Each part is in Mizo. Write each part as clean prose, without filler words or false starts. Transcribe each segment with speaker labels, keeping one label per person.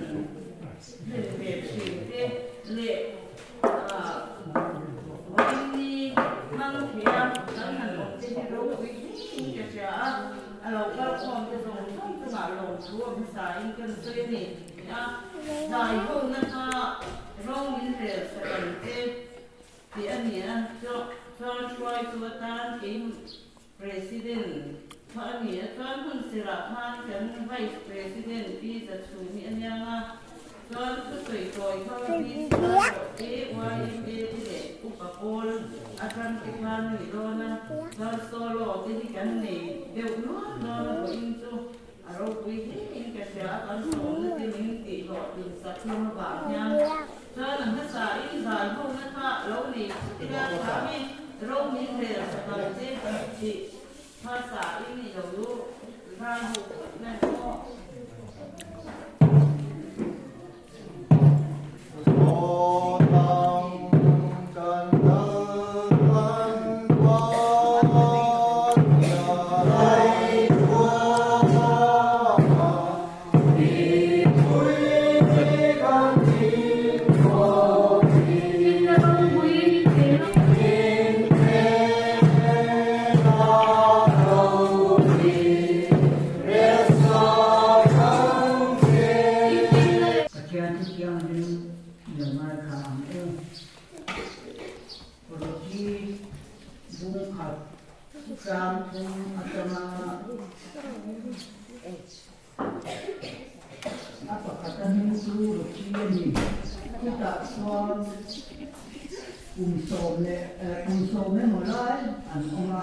Speaker 1: thlen ve thin te leh vawiin ni hmang thei a kan han awm te hi ropui hlein ka hria a, a lo kal khawm te zawng zawng chungah lawmthu a hmasa in kan sawi a ni a, zai hona kha ro min rel sak ang che tih a ni a, chuan hruaitu atan kei President kha a ni a, chuan hun sirah khan kan Vice President Pi Zachhumi a niang a, chuan thusawi tawi kha VC erawh te YMA te leh Upa Pawl atang te khan a ni dawn a, chuan solo te hi kan nei deuh nual dawn a, vawiin chu a ropui hle in ka hria a, kan sawmna te min tihhlawh tinsak hlawm avang hian chuan a hmasa in zai hona kha lo nei phut ila thami ro min rel sak ang che tih hmasa in i lo zai ho phawt mai ang aw.
Speaker 2: Pathian chu thianghlim lo ngaithla ang u. Roti bungkhat tlang thum atanga a pakhata hming chu Roti a ni. Chutah chuan kum sawm leh kum sawm emaw lai an awm a.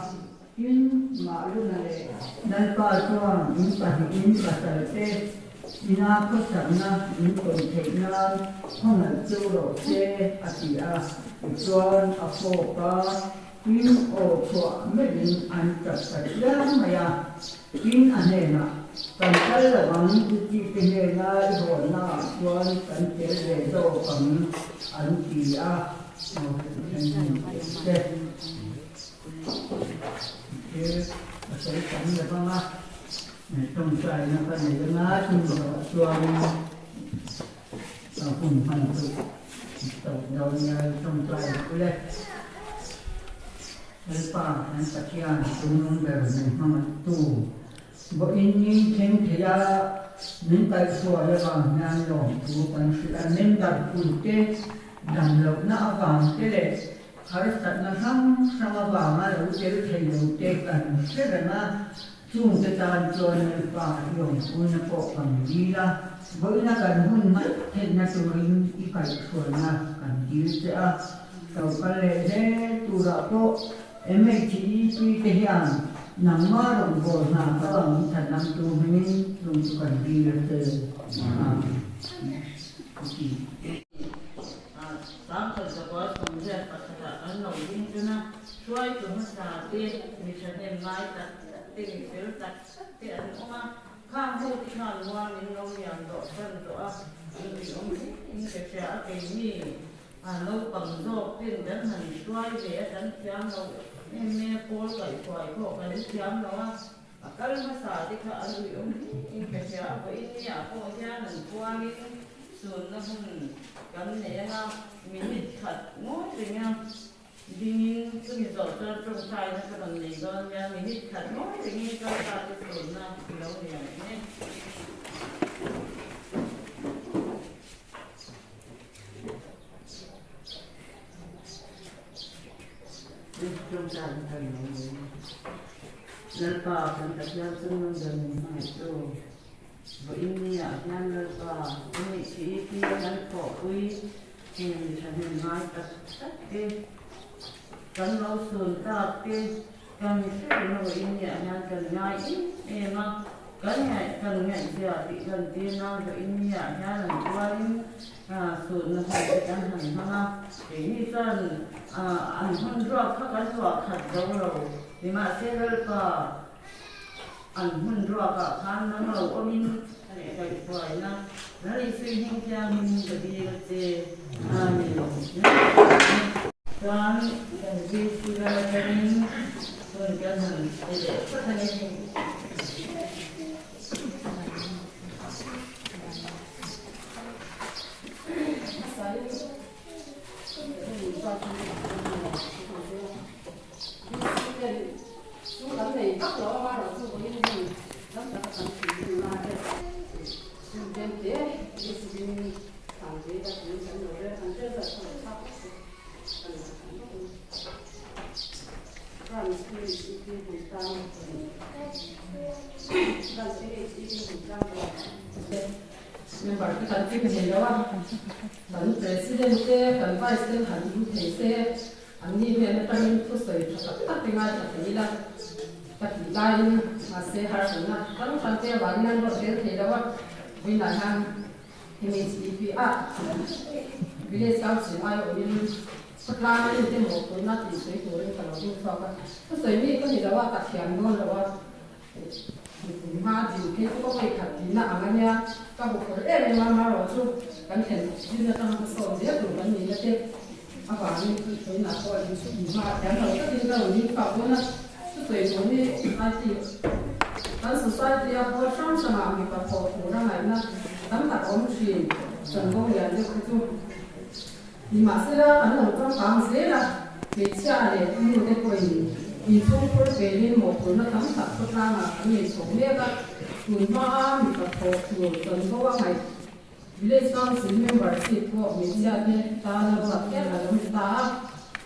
Speaker 2: Tin, Mahluna leh Lalpa chuan in pahnihin pasal te ina khawsakna min tawn theih nan khawngaih chu rawh se a ti a. Tichuan a fawk a, tin aw chhuah meuhin an tap ta chiang mai a. Tin a hnenah, Kan kal lo ang, i tih te hnena i hawnnaah chuan kan tel ve zawk ang an ti a. Thil a sawi tam lo vang a, tawngtaina ka nei anga chung zawhah chuanin hun hman chu tawp dawn nia tawngtai ang ule. Lalpa kan Pathian chungnung ber min hmangaihtu vawiin ni thleng thei a min kaihhruai avang hian lawmthu kan hrilh a, member puite damlohna avang te leh Harsatna hrang hrang avanga lo tel thei lo te kan hre reng a, chungte tan chuan Lalpa i awmpuina pawh kan dil a, vawiina kan hun hman theihna turin i kaihhruaina kan dil che a. Lo kal leh zel turah pawh MHEP te hian nangmah rawngbâwl hna ka bang thanamtu hmingin chung chu kan dil a che. Amen.
Speaker 1: Sangkhat zakua sawmriat pakhatah kan lo ding ṭan a, hruaitu hmasa te, mi ṭhahnem ngai tak tak te, mi fel tak tak te an awm a, khang ho te khan mual min lo liam tawh ṭan tawh a, an ui awm hle in ka hria a, keini a naupang zawk ten kan han hruai ve a, kan thiam lo em em a, pawl kaihhruai pawh kan thiam lo a, a kal hmasa te kha an ui awm hle in ka hria a, vawiin niah pawh hian an kualin Sunna hun kan nei anga minute khat ngawi reng a, dingin chumi zawh chuan tawngtaina ka rawn nei dawn nia, minute khat ngawi rengin kalta te sunna i lo nei ang e. Tawngtaina ka rawn nei dawn nia. Lalpa kan Pathian chungnung ber min hmangaihtu. Vawiin niah hian Lalpa i ngaihtuih pi kan thawhpui heng mi thahnem ngai tak tak te, kan lo sun tak te, kan hre reng a vawiin niah hian kan ngai em em a, kan ngaih kan ngaihzia tih lan tir nan vawiin niah hian an tuarin sunna hun te kan han hmang a, keini chuan an hun ruak kha kan luah khat zo lo, nimahse Lalpa An hmun ruakah khan nang lo awmin kaihhruaina Lal Isui hming thiangin ka dil a che. Amen. Chuan kan VC lam atangin hun kan han pe leh phawt a ni.
Speaker 3: thei ila tiin kan lo rel kan rel vel kha lo thlak vek se ka lo ti tam bawk a ni. Branch MHEP Hmuntlang Branch MHEP Hmuntlang
Speaker 4: Member te kan kim thei lo a, kan President te kan Vice ten han in thei se, an ni hnen atangin thusawi tha tak tak te ngaithla thei ila ka tih laiin mahse harsatna hrang hrang te avangin an rawn tel thei lo a, vawiinah hian MHEP a Village Council aiawhin khawtlang a inte mawhphurhna tih sawi turin ka lo ding chhuak a, thusawi mi ka ni lo a, ka thiam dawn lo a. Mipui hma din phei chu ka vawi khat tihna ang a nia, ka bu phur em em a, marawh chu kan thlen zin atanga ka sawn zel tur kan nihna te avangin tunah pawh in hma a thiam lo takin ka rawn ding chhuak dawn a, thusawi tur hi IT kan society a pawl hrang hrangah mipa thawh tur a ngaihna tam tak a awm thin, chanvo lian deuh te chu. Nimahsela, kan lo changkang zel a, hmeichhia leh nute pawhin inchhungkhur pelin mawhphurhna tam tak khawtlangah kan nei chho mek a, tun hmaa mipa thawh tur chanvo a ngaih Village Council member seat pawh hmeichhiate tana ruat hial a lo ni ta a.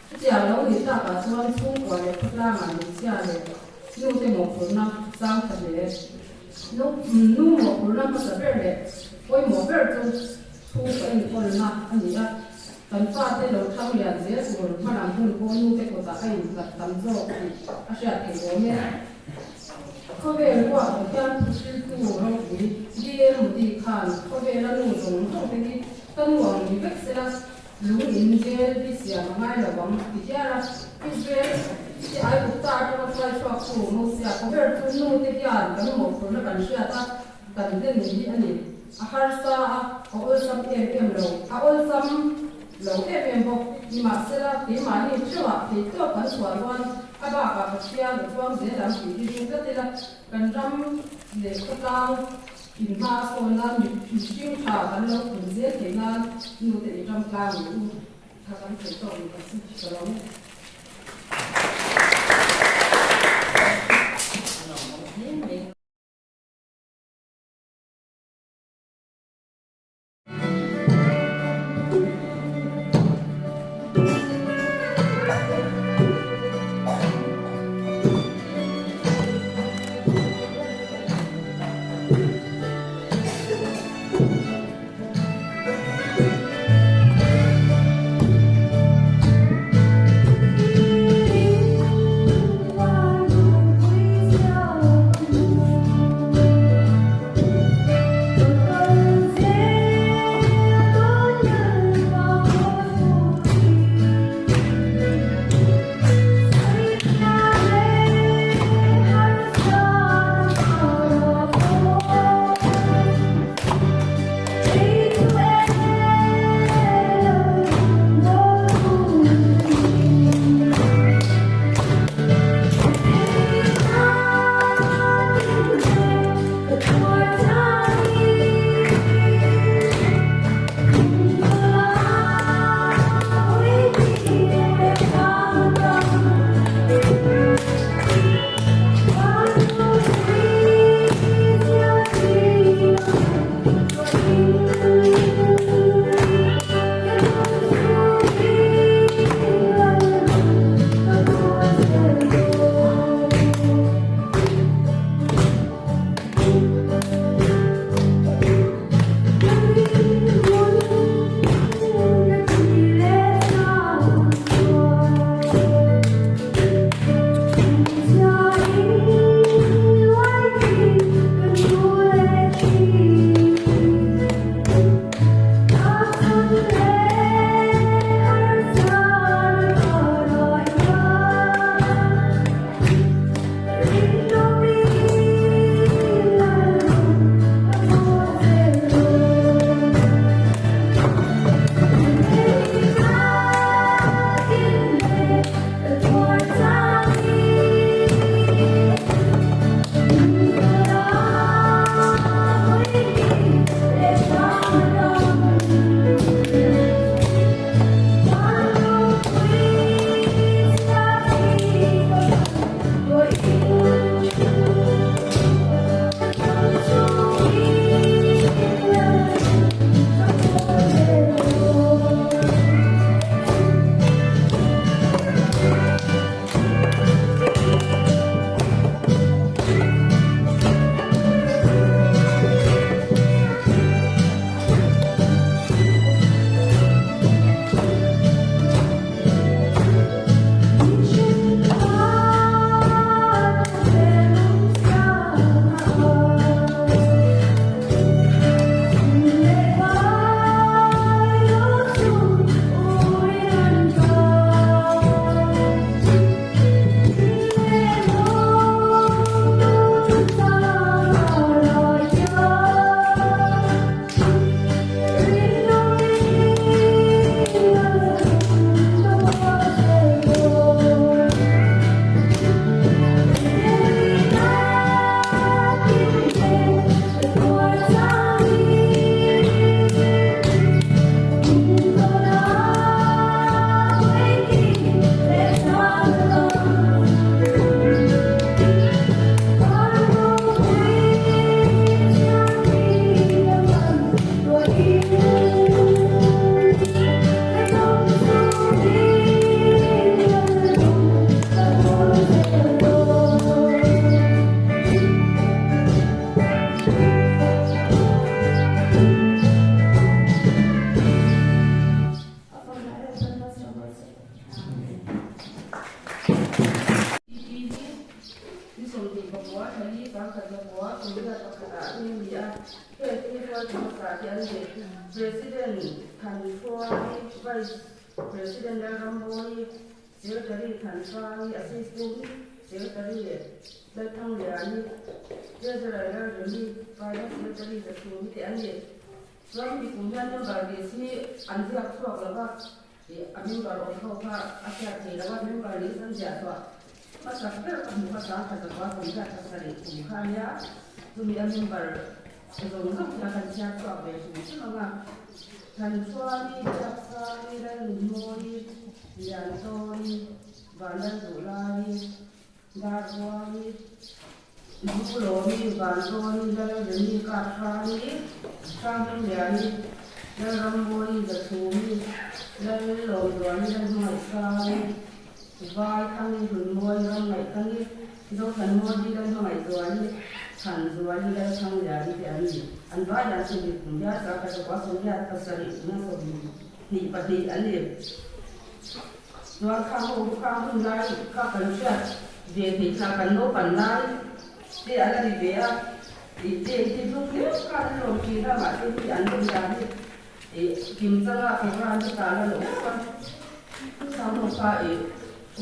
Speaker 4: Chutiang lo nih takah chuan chhungkua leh khawtlangah hmeichhia leh nute mawhphurhna sang tha hle. Nu mawhphurhna hmasa ber leh pawimawh ber chu Thu ka enkawlna a ni a, kan fate lo thang lian zel tur hmalam hun pawh nute kawtah a innghat tam zawk tih a hriat theih awm e. Khawvel ruak Pathian thu hriltu ropui DL Modi khan khawvela nu zawng zawng te hi ka nu ang ni vek sela lung in jail hi siam a ngai lo ang ti hial a, Israel te Aigupta atanga hruai chhuaktu Mosia khawver chu nu te hian kan mawhphurhna kan hriat a, kan hlen hi a ni. A harsa a, a awlsam em em lo, a awlsam lo em em bawk. Nimahsela, keimahni theuhah theihtawp kan chhuah chuan a bakah Pathian a chuang zel ang tih hi ring tlat ila, kan ram leh khawtlang inhma a sawn nan mihring tha kan lo phun zel theih nan nute i ram tlang ang u kha kan theihtawp ni ta si ka lo.
Speaker 1: ni. President Thanhruai, Vice President Lalrambawi, Secretary Thanhruai, Assistant Secretary Lalthangliani, Treasurer Lalremi, Finance Secretary Zathumi te an ni. Chuan mi kum hian member list hi an ziak chhuak lo va, ih a member awm ho kha a hriat thei lo a, member list an ziah chhuah hmasak ber ka hmuh kha sangkhat zakua sawmriat pasarih kum kha a nia, chumi a member zawng zawng kha kan chhiar chhuak ve hrim hrim ang a, Thanchuani, Biaksani, Lalnunmawi, Liantawi, Vanlalduhlai, Darbuai, Zulawmi, Vantawni, Lalremi, Kaphrani, Hranghlumliani, Lalrambawi, Zathumi, Lallawmzuani, Lalhmangaihsani, Vaithangi, Hlunmawi, Ramngaihtangi, Zothanmawii, Lalhmangaihzuali, Thanzuali, Lalthangliani te an ni. An vai dan chu miphun hial sarkar pakua sawmriat pasarih kum a 22 an ni. Chuan khang ho kha hun lai kha kan hriat ve theih kha kan naupan lai te a la ni ve a, ih cheng hi hlum hle khan an lawm thin a, mahse hei an lawm dan hi ih kim changa program te tan a lo hlauh a, khang ho kha ih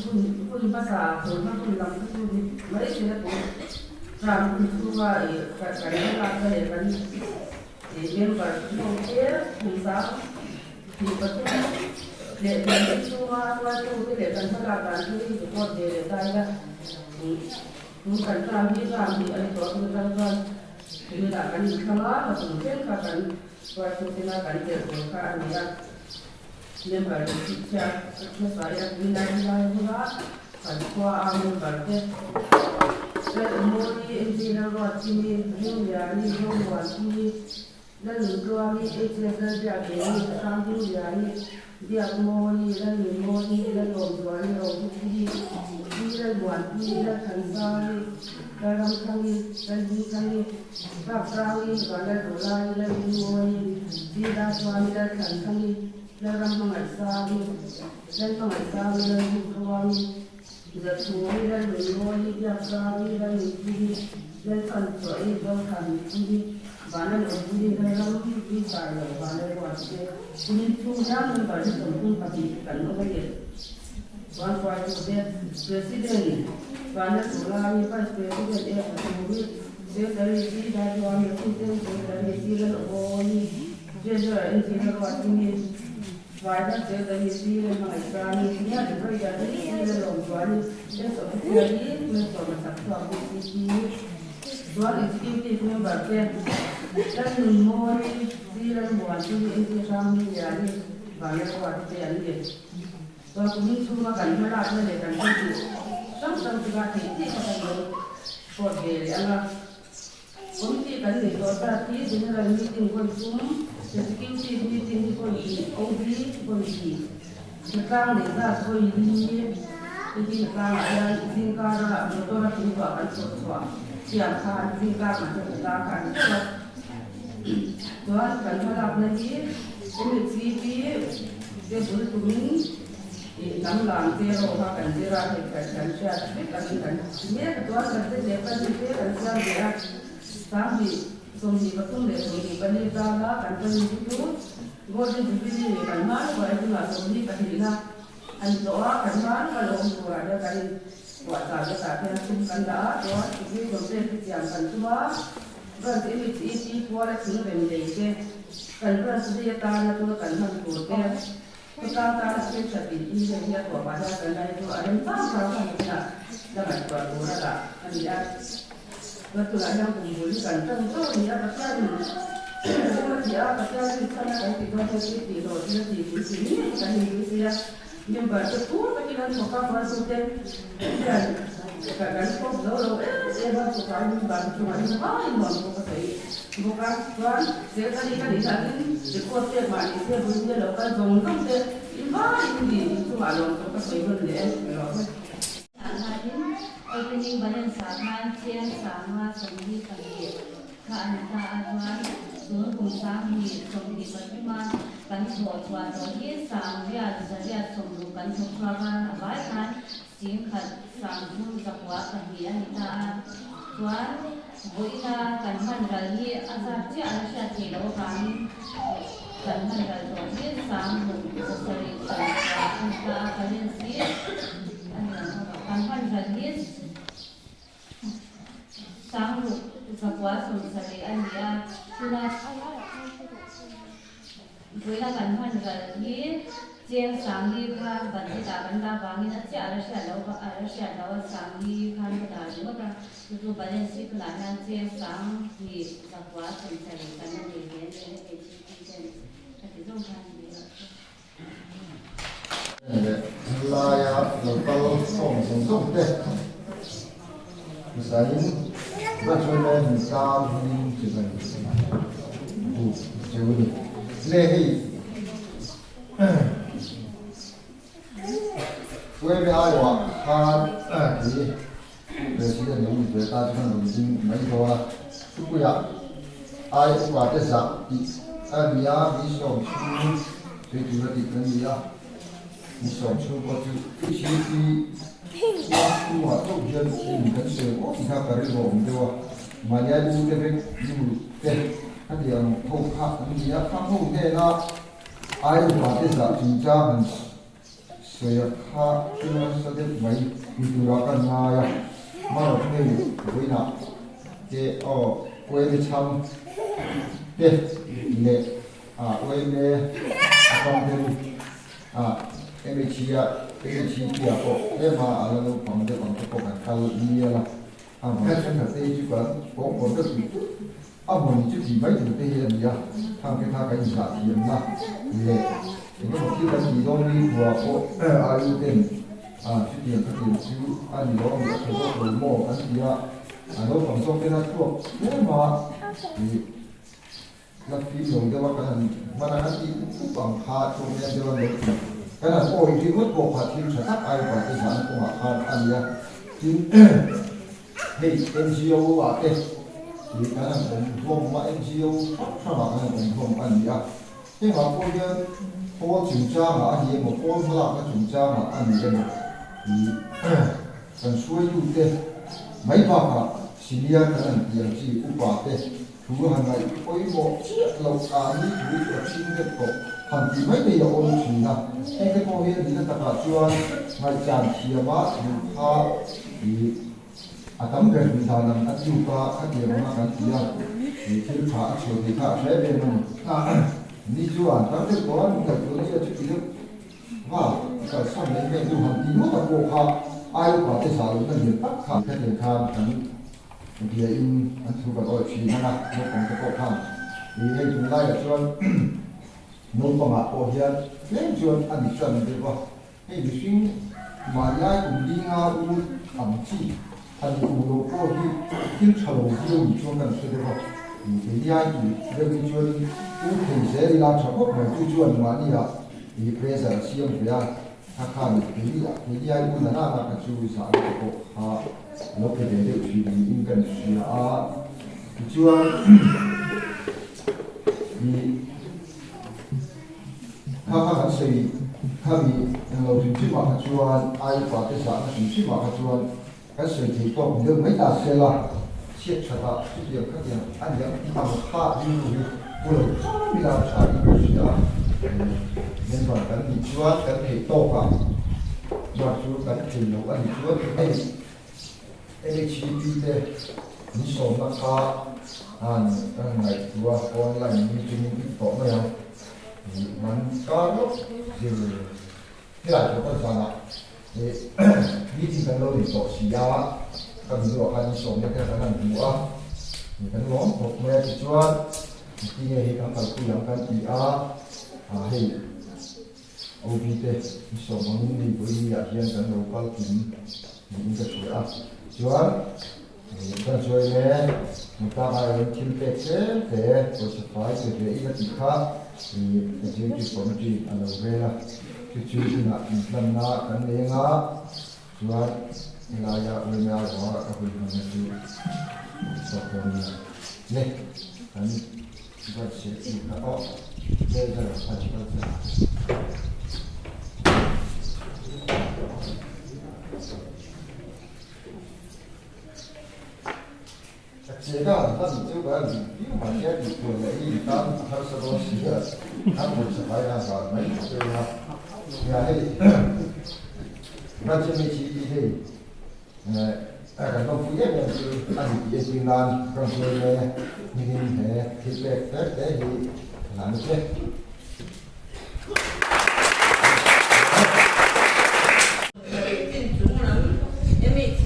Speaker 1: hun hun hmasa tun hma hun lam kha chu ni mai thin a tun ram hun chhunga ih kan hmalak na leh kan ih member ho te kum sang Tih pathum leh tih chhunga hruaitute leh kan hmalak dan chu hi report ve leh ta ila, tun kan ram hi ram hi a ni tawh a, tun atang chuan tunah kan inthlang a, hnathawk thleng kha kan hruaitutena kan tel tur kha a ni a, member leh chhipchhiat hmasa ila tuina helai huna kan khua a member te Lalawmawii, Engineer Ruatchimi, Ringliani, Zomuanpuii, Lalnuntuami, HS Lalbiakbeni, Hrangdingliani, Biakmawii, Lalnunmawii, Lalawmzuali, Rohlupuii, Pi Lalmuanpuii, Lalthanzangi, Lalramthangi, Lalhmingthangi, Kaprangi, Vanlalrawlai, Lalhmingmawii, Pi Darchuani, Lalthanthangi, Lalramhmangaihsangi, Lalhmangaihsangi, Lalhmuhruangi, Zathuri, Lalnunmawii, Biakzangi, Lalnunpuii, Lalthanchuaii, Zothanpuii, Vana lo pui in ram pui sai lo vana ruat te kumin chhung hian member hi 32 kan awm a ni. Chuan hruaitu te President Vana Chulai, Vice President E Pathuri, Secretary C Daiduami, Assistant Secretary C Lalawbawi, Treasurer NG Lalruatimi, Vice Secretary C Lalhmangaihsani, Senior Adviser C Lalawmzuali, S Officer hi Malsawma Chakchhuak DCP, Chuan Executive Member te Lalnunmawi, Pi Lalmuanpuii, NT Hrangmiliani, Vanlalruati te an ni. Chuan kumin chhunga kan hmalakna leh kan thil tih hrang hrang chu kha theih theih kha kan lo pawt ve leh ang a. Committee kan nei tawh zat hi General Meeting vawi thum, Executive Meeting hi vawi hnih, OB vawi hnih, Hnatlang nei zat vawi li, hei hi hnatlangah hian zingkara motor a thingtuah kan chawh chhuah siam khan zingkar mah hian hnatlang kha a ni deuh a. Chuan kan hmalakna hi MHCP te bul tumin ih hnam lam zero kha kan zir a, hei kan hriat vek angin kan ti mek a. Chuan kan te leh pahnih te kan siam ve a, 20 23 leh 24 tala kan pahnih te chu Golden Jubilee kan hma lawkah hi tunah 22na a ni tawh a, kan hma lawka lo awm turah hian kan in puahchah ve tah hian sum kan dah a, chuan degree complex te siam kan tum a, branch MHEP puala thing rem lei te, kan branch vei atana tuna kan hman tur te, khawtlang tana thil tha tih hi hei hi a tuah pah hian kan lai chu a rem chang chang khan kinah la ngaihtuah tur a dah a ni a. Chuan tunah hian kum bul hi kan tan chauh a ni a, Pathianin ram a ti a, Pathian rinchhan a kan tih dawn hei chu tih hlawh thil a tih pui tih ngei kan inpui si a, member te phur takin an thawk a, hruaitute hian kan thawk zo lo em em a, chuvang member te chungah hian vai nuam bawk a sawi bawk a, chuan secretary ka nih hnakin record pek mah ni se bul te lo kal zawng zawng te in vaiin ni chungah lawm tawh ka sawi nawn leh e.
Speaker 5: Hnaiin opening balance ah khan cheng sanga 22 kha a ni ta a, chuan tun kum 2023 a kan thawh chhuah tawh hi sangriat zariat sawmruk kan thawk chhuak a, a vai khan 10,302 a ni ta a, chuan. Vawiina kan hman ral hi a zat chiah a la hriat theih loh avangin kan hman ral tawh hi 6,000 69 a ni ta a, balance hi a ni ang bawk a. Kan hman ral hi 6970 a ni a, tuna Vawiina kan hman ral hi cheng Sangli kha budget ah kan dah vangin a chiah a la hriat loh a la hriat loh a, Sangli khan ka dah ringawt a, chu chu balance hi tunah hian cheng 2970 kan la nei ve a ni a, hei chu ten ka ti zawng khan ni rawh se.
Speaker 6: Leh laia lo kal khawm zawng zawng te hmasain Graduate min tan hming chi ban buk cheu a ni. Le hei Ueme aiawh khan khi President lo ni ve ta chu kan rawn ding mai dawn a, thupuiah ai upa te zah tih a ni a, mi sawm chhung sawi tura tih kan ni a, mi sawm chhung pawh chu HEP khuang chhungah chauh hian um kan sawi awk tih kha ka rilru a awm deuh a, mahni ai u te vek nu te khatiang ho kha an ni a, khang ho hnena ai upa te zah chungchang han Sawi a kha thil nasa deuh mai ni tura ka ngai a, hmarawh chu hei vawiinah te aw uaime chhang te leh ah uaime a pang te lu ah MHE ah MHEP ah pawh tlem a ala naupang deuh ang te pawh kan kal mial a, a hmai thenkhat te hi chu kan pawngpawn deuh tih tut A hmun chu tih mai tur te hi a ni a, thang te kha kan inzah thiamna leh eng emaw thil kan tih dawn ni hmuah pawh Ayu ten chutiang ka tiang chu a ni lo a ni a tha zawk lo maw an ti a, a naupang zawk tena chhuak tlem a ih la fim lo deuh a kan han hman a kan tih up up ang kha chhuak nel deuh a lo ti kan han awi ringawt pawh kha thil tha tak Ayu pa te zahna kawngah khan a ni a, tin Hei NGO ah te ih kan han awm hlawm a, NGO hrang hrangah kan han awm hlawm a ni a. Hengah pawh hian pawl chungchangah a ni emaw, pawl hmalakna chungchangah a ni emaw ih kan hruaitute mai bakah senior kan han tih ang chi upa te thu han ngaih pawimawh chiah loh ah ni thu a chhing deuh tawh han tih mai mai a awm thin a. Hengte pawh hi a nihna takah chuan ngaihchan thiama thu kha ih A tam ber duh dan ang a tluk a, khatiang anga kan ti a, he thil tha a chhuah thei kha a hre em a ni. Ni chuan tar deuh tawh a, min ngaihtuah ni a chuti deuh va i kalsan mai mai hnu han ti ngawt a pawh kha ai upa te zah lohna lian tak kha khatiang khan kan bia in an thu kan awih thin ang a, naupang te pawh khan i hei tunlaiah chuan naupangah pawh hian tlem chuan a ni tan deuh a. Hei mihring mahniai kum linga u ang chi han kum lo pawh hi thil tha lo viau ni chuan kan hre deuh a, keiniai tih deuh hi chuanin u thei zel ila tha khawp mai chu chuan mahniah i pressure a siam ve a, kha khan keini keiniai u nana na kha chu zahna te pawh kha a lo pe ve deuh thin niin kan hria a, tichuan i. Kha kha kan sawi kha mi englo hrim hrim ah kha chuan ai upa te zahna hrim hrim ah kha chuan kan sawi thei tawk ni deuh mai ta se la, chhiat that ah chutiang khatiang a niang ang kha rilru hi pu lo tlangin a tha in ka hria a, member kan nih chuan kan theih tawk ah chuan chu kan thei lo a nih chuan hei LHDP te min sawmna kha an kan ngaihtuah a, online meeting in tawh mai ang tih man kar lawk zir helai pawh kan zanah meeting kan lo nei tawh si a, ka video ah khan min sawmna te kan han hmu a, kan lawm khawp mai a tichuan tinge hei kan kalpui ang kan ti a, hei. OB te i sawm angin mi vawi ah hian kan lo kal kim niin ka hria a, chuan kan sawi le Mutang ah hian thil pek tlem te pawisa fai pe ve ila tih kha Executive Committee a lo rel a, chu chu inah inhlanna kan nei anga chuan helaia uima ruangah ka hun hmanna chu tawp dawn nia le kan Sega han hman chu kan piu mahse tih tur leh hi tan a harsa dawn si a, kan pawisa fai khan zan mai chu a nia hei Branch MHEP hei kan lawmpui em em chu a ni tih entir nan Branch yma hmingin he thil pek tlem te hi la ni che.
Speaker 1: Chin chung lam MHEP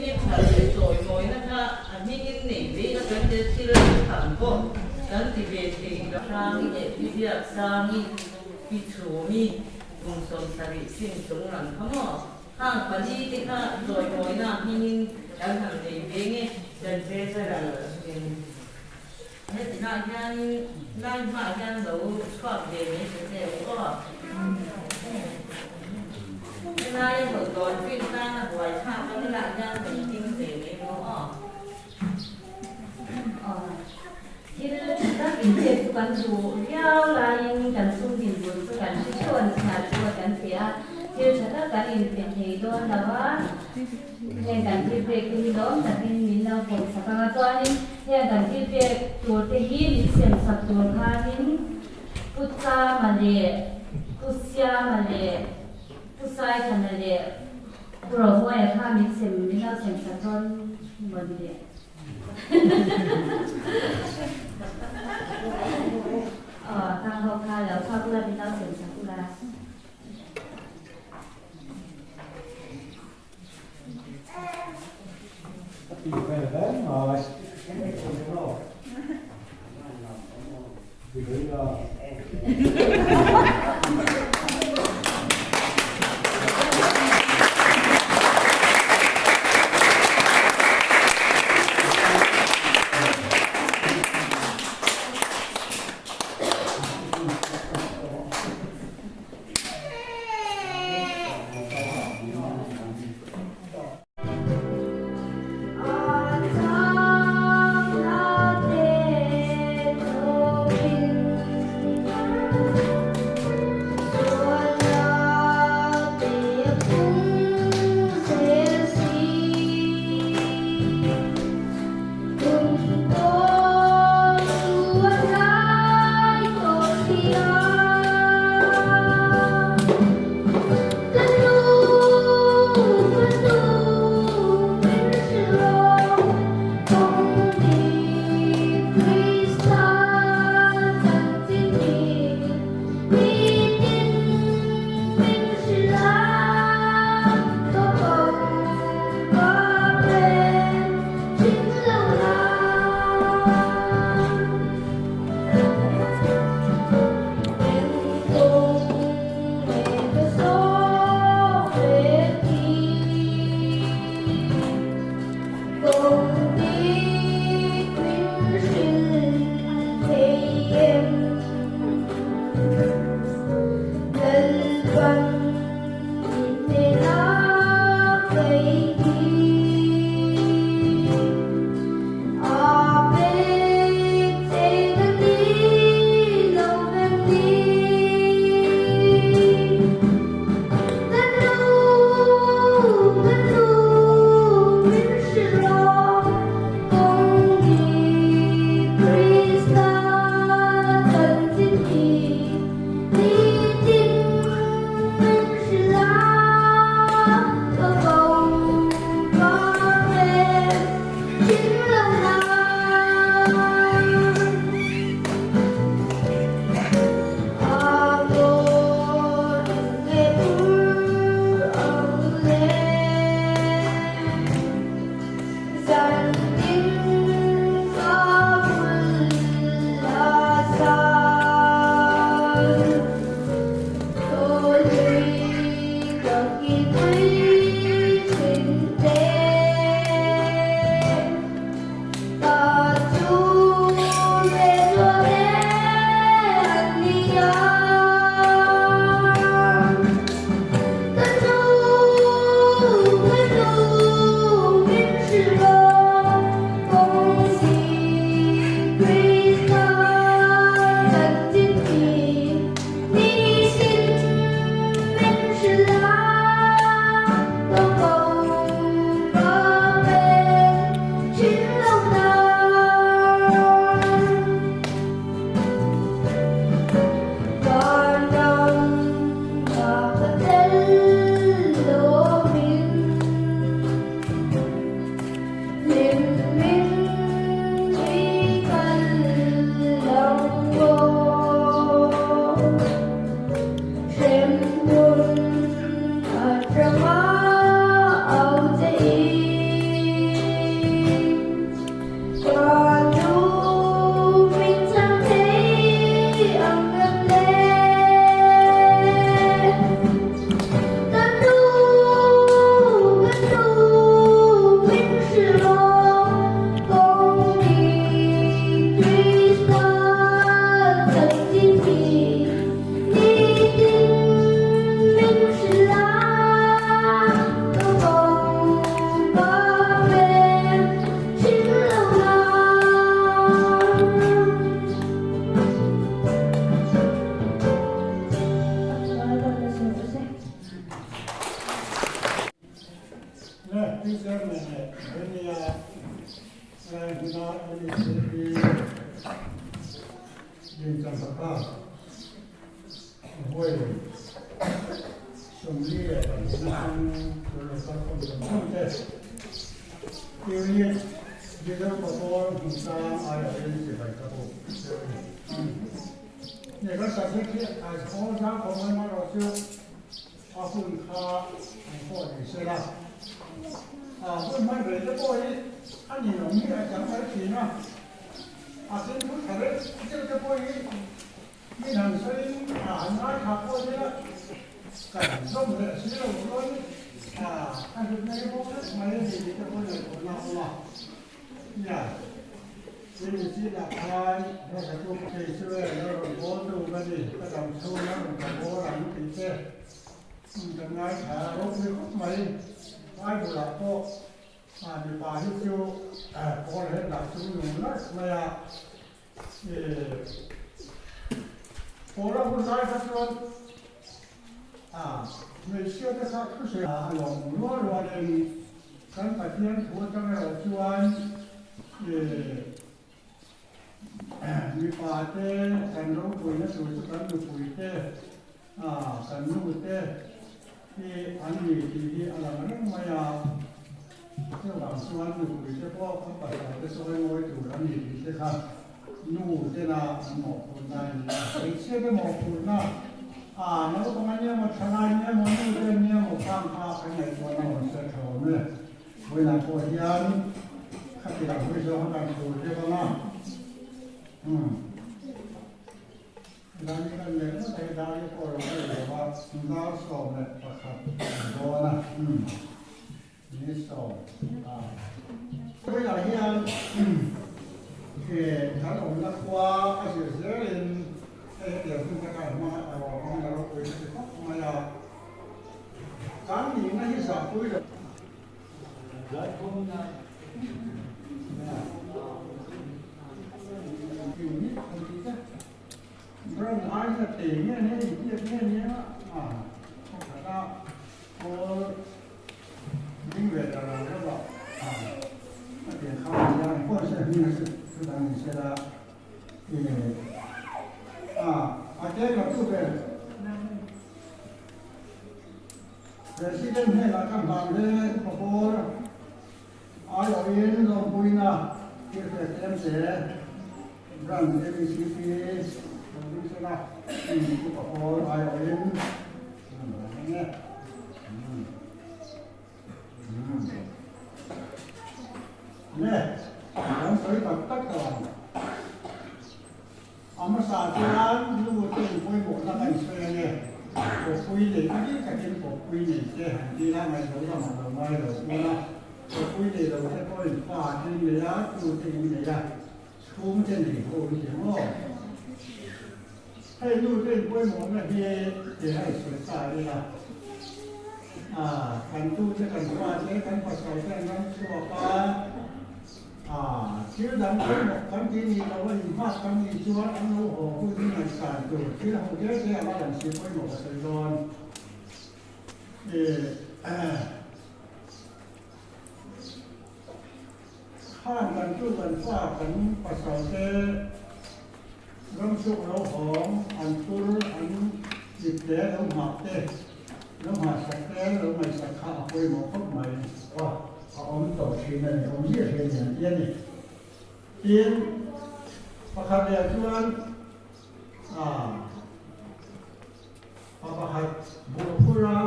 Speaker 1: member te chawimawina kha a hmingin nei ve a kan tel thil tham pawh kan ti ve thei lo. Hrangi leh Pi Biaksangi, Pi Chhumi, kum 70 chin chung lam kha maw? Hang pali te kha chawimawina a hmingin kan han nei ve nge? Kan treasurer in Hetinah hianin lai hmaah hian lo chhuak ve mai ta che u aw. Helaia hawlh dawn fin tana buai thlak a helah hian kan ding ve mai maw aw.
Speaker 5: Thil tha tak inpek chu kan duh viau laiin kan sum dinhmun chu kan hre theuh a ni chhiar chu a kan ti a, thil tha tak kan inpe thei dawn lo a. Heng kan thil pek te hi lawm takin min lo pawm sak ang a, chuanin heng kan thil pek tur te hi min sem sak tur khanin Pu Chama leh Pu Siama leh Pu Saithana leh Pu Romuaia kha min sem min lo sem sak dawn mawni le. Aw, tang ho kha lo chhuak ula min lo sem sak ula.
Speaker 7: Vawi 42 atang tur lo kal khawm zawng zawng te Unit Mizo Pawl Hmuhsang aiawhin chibai ka buk che a ni. Nge kan subject hi a awl zang khawp mai marawh chu a hun kha an pawh ni se la. A hun hman rei te pawh hi a ninawm hi a chang mai thin a, a thil thu tha reuh deuh te pawh hi Min han sawiin a han ngaithla pawh nia kan zawm leh si lo chuan a ka hlut mai bawk vek mai a ni tih te pawh ngaihtuahna a awm a. Nia, in chinah khan hmasa chu kei chu e lo rawn bawl tu ka ni, ka dam chhung a rawn ka bawl ang tih te kan ngaithla a ropui khawp mai. Bible ah pawh mipa hi chu pawl he dah chung nung larh mai a. Paula hun lai kha chuan hmeichhia te kha thusawi a lawm rual rualin kan Pathian thu atang erawh chuan mipa te kan ropuina tur chu kan nupui te kan nu te hi an ni tih hi a lang reng mai a, chuvang chuan nupui te pawh an pasal te sawi ngawi tur an ni tih te kha nu tena an mawhphurhna a ni a, hmeichhia te mawhphurhna a naupang a nia maw thalai nia maw nu te nia maw khang kha kan ngaihtuahna awm se tha awm e, vawiinah pawh hian khatiang hawi zawng a kan tur deuh ang a, umm. Dani kan leh ngawt a, Dani pawh lo rei lo va, dar 11 an dawn a, ni sawm a. Vawiinah hian kan awmna khua a zir zelin hei hetiang hun te khan hmang a rawh hmang a ropui ka ti khawp mai a, kan nihna hi zahpui lo. Brand ai na te nge nge in biak nge nge a khaw khat a kawl ding ve ta ral reuh a a pian kha a nia engpawh se hming a chu dang ni se la a a te la tu ber President hnenah ka hman hle Papawl aiawhin lawmpuina thilpek tlem te Branch ABCP lo ding sela Pu Papawl aiawhin an hman ang e. Ne, kan sawi tak tak tawh ang. A hmasa chuan nu ten pawimawhna kan sawi a nge, kawppui nei a bik takin kawppui nei te han ti la ngaihlo lamah lo ngai lo ul a, kawppui nei lo te pawhin fa te in nei a, tu te in nei a, chhung te nei ho in ti maw? Hei nu ten pawimawhna hi ti hai sawi ta ila, a kan tu te kan fa te kan pasal te an ram chhuak a, A, thil dang pawimawh kan tih nih loh a inhmak kan nih chuan an lo haw hun hi ngaihsan tur thil ho te te anga lang si pawimawh ka sawi dawn. E, khan kan tu kan fa kan pasal te ramchhuk lo hawng an tur an ip te lo nghah te lo nghahsak te lo ngaihsak kha a pawimawh khawp mai. A awm tawh thin a ni, awm ziah thin a ni an ti a ni. Tin, pakhat leh chuan pa pakhat buhphura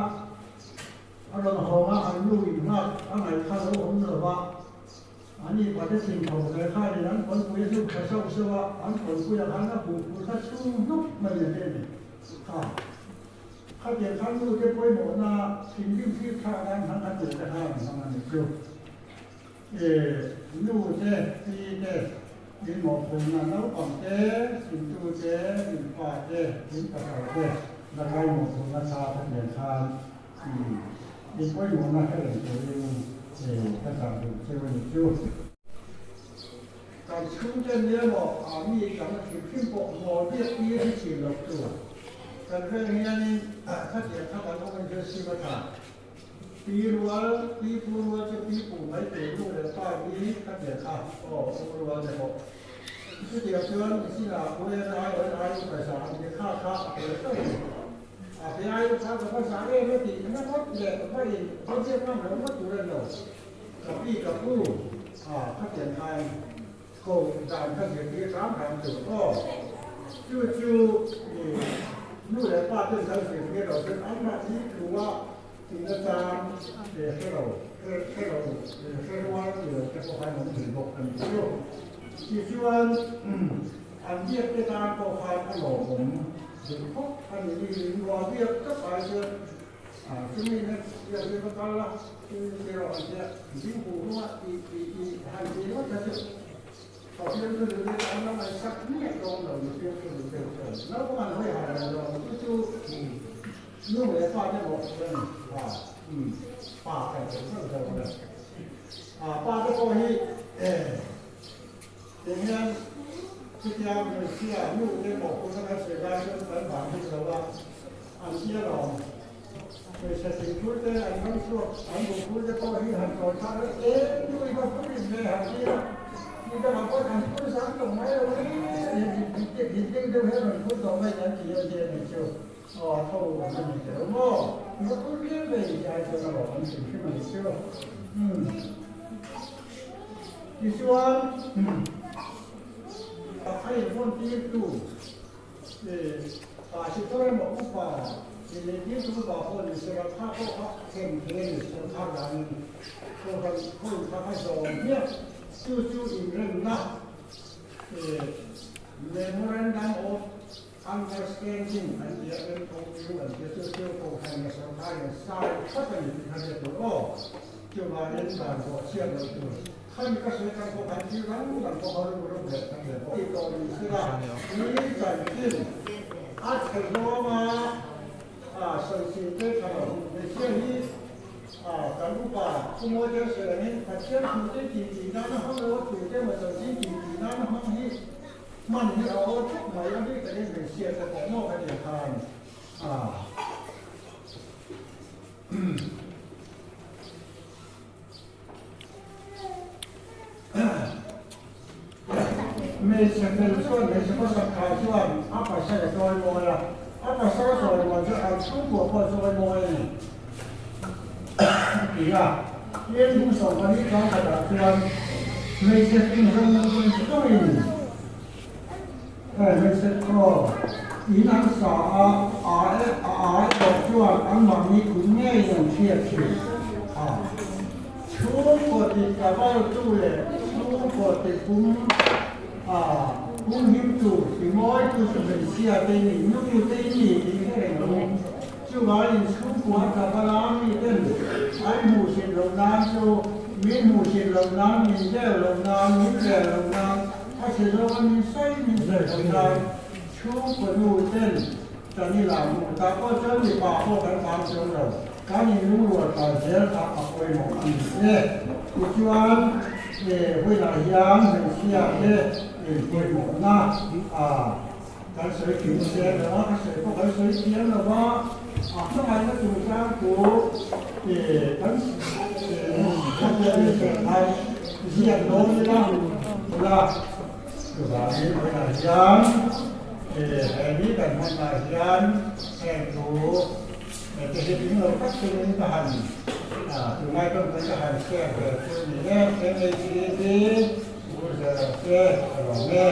Speaker 7: a rawn hawng a, an nu in nghak a ngaih kha lo awm lo va, an ni pate thing tho ve khanin an pawnpui a hnuk tha sauh sauh a, an pawnpuiah khan a buhphur kha chhung hnuk mai a ti a ni. Kha. Khatiang khan nu te pawimawhna thinrim thlir thlak nan hman a tel te khan hmang a ni chu. E, nu te, pi te, in mawhphurhna naupang te, in tu te, in pa te, in pasal te lakai mawhphurhna tha khatiang khan in pawimawhna hre reng turin e ka chah duh cheu a ni chu. Kan chhungte nia maw a mi kan hrim hrim pawh mawl biak tir hi chin loh tur. Kan veng hianin khatiang kha kan awm in sim a tha. Pi rual, pi pu rual chu pi pu mai tur nu leh pa hi khatiang kha aw u rual te pawh. Chutiang chuan i sinah u en ai aw en ai u phaisa an ti kha kha a fel tawp. A kei ai kha ka va zah em a tih na ngawt leh va in va biak ngam lo ngawt tur a ni lo. Ka pi ka pu a ka pian khan ko dan ka zirtir hram hram tur aw. Chu chu i nu leh pa ten kan zirtir lo chuan anmahni thu a tih nachang hre lo hre lo hre rual ti lo te pawh khan an awm thei bawk a ni chu. Tichuan an biak te tan pawh khan a lawmawm duh khawp a ni. Mi rual biak tak ai chuan chumi na biak hi va kal a, ti rawh an tia, ding huh hnungah tih tih tih han ti ngawt kha chu Pathian chu nute an la ngaihsak miah dawn lo, mihring chu nute chuan naupang an hawi harh reng lo chu chu nu leh pa te mawh chuan a pa kan sawi zauh zauh a ni. Pa te pawh hi Tiang hian chutia hmeichhia nu te mawhphurhna kan sawi lai chuan kan vang bik lo a, an tia lawm. Hmeichhe thingphur te an ram chhuak an buhphur te pawh hi han tawi thlak a, eng nu i va phur in ve han ti a, mi dangah pawh an phur zang tawh mai lo e, hit deuh deuh hian rawn phur tawh mai kan ti a nia ni chu, aw a tho awm a ni teh maw, i va phur tlem ve i ti ai chuan a lawm an hrim hrim a ni chu. Tichuan, a inhawntirtu Pastor emaw upa inzirtirtu upa pawh ni se la, kha pawh kha thlen thei a ni, sawrkar danin kohhran khawi kha a zawm hmiah. Chu chu inremna Memorandum of Understanding an ti a, MOU an ti a, chu chu kohhran leh sawrkarin sai thlap a ni tih kha hriat tur aw. Chuvangin dan pawh chhiat loh tur. Khami ka sawi atang pawh khan thil dang dang pawh kha ru ru leh kan ve bawk. Tih tawh ni sela, ni chanchin a chhe zawnga sawichil te tha lo. Hmeichhia hi kan upa Pu Mawite sawi angin Pathian thu te tih tih nana hmang lo a, tu te emaw chanchin tih tih nana hmang hi hman hi a awl khawp mai a bik takin hmeichhia te pawh maw ka tih khan a. Hmeichhe fel chuan hmeichhe hmasak khai chuan a pasal a chawi mawi a, a pasal a chawi mawi chu an chhungkua pawh a chawi mawi a ni a ti a. Tin, hung 14 chang khatah chuan hmeichhe fing zawng zawngin Hmeichhe aw in an sa a, a a ai erawh chuan anmahni kut ngeiin an hriat thin a. Chhungkaw ti tabaltu leh chhungkaw ti pum a pumhimtu ti mawitu chu hmeichhia te ni, nu te ni tih hre reng ang u. Chuvangin chhungkua tabala miten an hmuhsit loh nan chu min hmuhsit loh nan, min deu loh nan, min rel loh nan, A chhe zawng a min sawi min sawi loh nan chhungkaw nu ten kan i lah hmuh tak pawh chuan mipa pawh kan bang chuang lo, kan inlungrual kal zel kha a pawimawh a ni e. Tichuan he hunah hian hmeichhia te inpawimawhna a kan sawi kim zel lo a, ka sawi pawh kan sawi thiam lo va, a hmangaihna chungchang chu kan khawvel ziak dawn ila ula chuvangin vawiinah hian he ni kan hmanah hian heng thu te hi ding lo tak chungin ka han tunlai tawngtawi ka han share ve chu a ni e. MHEP Pu Zela te a lawm e.